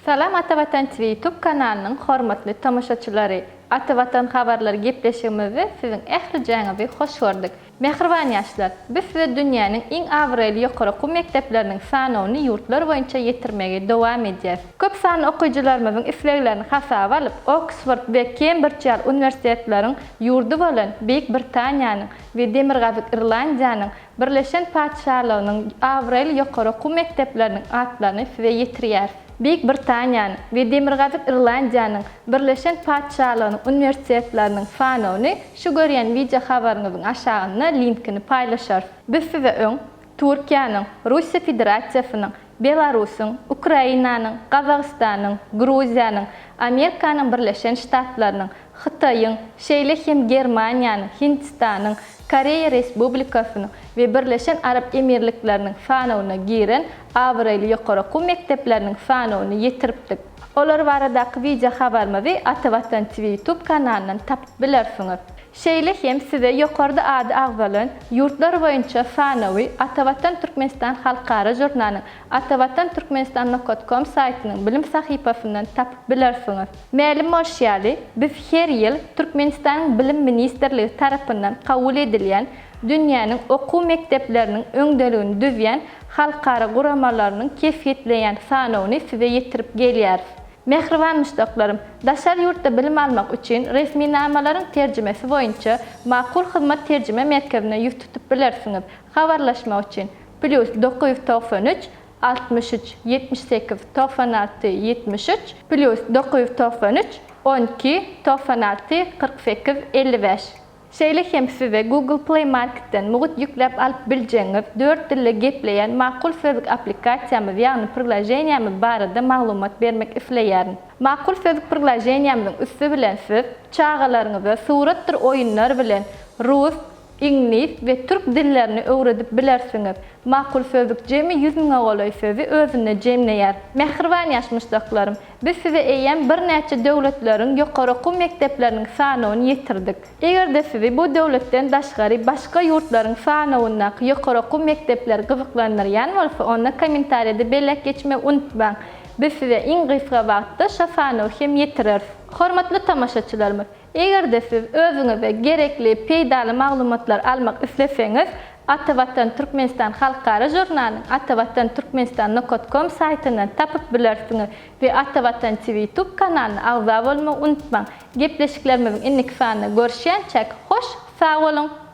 Salam Ata Watan TV YouTube kanalynyň hormatly tomaşaçylary! Ata Watan habarlary gepleşigimizde siziň ählijäňizi hoş gördük. Mähriban ýaşlar, biz size dünýäniň iň abraýly ýokary okuw mekdepleriniň sanawyny ýurtlar boýunça ýetirmegi dowam edýäs. Köp sanly okyjylarymyzyň isleglerini hasaba alyp, Oksford we Kembrij ýaly uniwersitetleriň ýurdy bolan Beýik Britaniýanyň we Demirgazyk Irlandiýanyň Birleşen Patyşalygynyň abraýly ýokary okuw mekdepleriniň atlaryny size ýetirýäris. Beýik Britaniýanyň we Demirgazyk Irlandiýanyň Birleşen Patyşalygynyň uniwersitetleriniň sanawyny şu görýän wideo habaryňyzyň aşagynda linkini paýlaşarys. Biz size öň Türkiýäniň, Russiýa Federasiýasynyň, Belarusyň, Ukrainanyň, Gazagystanyň, Gruziýanyň, Amerikanyň Birleşen Ştatlarynyň, Hytaýyň, şeýle hem Germaniýanyň, Hindistanyň, Koreýa Respublikasynyň we Birleşen Arap Emirlikleriniň sanawyna giren abraýly ýokary okuw mekdepleriniň sanawyny ýetiripdik. Olar baradaky wideo habarymyzy Ata Watan TV YouTube kanalyndan tapyp bilersiňiz. Şeýle hem size ýokarda ady agzalan ýurtlar boýunça sanawy Atavatan Türkmenistan halkara žurnalynyň Atavatan Türkmenistan nokat kom saýtynyň bilim sahypasyndan tapyp bilersiňiz. Mälim bolşy ýaly, biz her ýyl Türkmenistanyň Bilim ministrligi tarapyndan kabul edilýän dünýäniň okuw mekdepleriniň öňdeligini düzýän halkara guramalarynyň kesgitleýän sanawyny size ýetirip gelýäris. Mähriban muşdaklarym, daşary ýurtda bilim almak üçin resminamalaryň terjimesi boýunça Makul Hyzmat terjime merkezine ýüz tutup bilersiňiz. Habarlaşmak üçin, plýus 993 63 78 96 73, plýus 993 12 96 48 55. Şeýle hem size Google Play Marketden mugt ýükläp alyp biljegiňiz dört dilde gepleýän Makul Sözlük applikasiýamyz ýagny priloženiýamyz barada maglumat bermek isleýärin. Makul Sözlük priloženiýamyzyň üsti bilen siz çagalaryňyza suratdyr oýunlar bilen rus, iňlis we türk dillerini öwredip bilersiňiz. Makul Sözlük jemi 100 müňe golaý sözi özünde jemleýär. Mähriban ýaş muşdaklarym, biz size eýýäm birnäçe döwletleriň ýokary okuw mekdepleriniň sanawyny ýetirdik. Eger-de sizi bu döwletden daşgary başga ýurtlaryň sanawyndaky ýokary okuw mekdepleri gyzyklandyrýan bolsa, onda kommentariýada belläp geçmegi unutmaň. Biz size iň gysga wagtda şo sanawy hem ýetireris. Hormatly tomaşaçylarymyz! Eger-de siz özüňize gerekli, peýdaly maglumatlary almak isleseňiz, Ata Watan Türkmenistan halkara žurnalynyň Atavatan Türkmenistan nokat kom saýtyndan tapyp bilersiňiz we Ata Watan TV YouTube kanalyna agza bolmagy unutmaň. Gepleşiklerimiziň indiki sanynda görüşýänçäk, hoş sag boluň!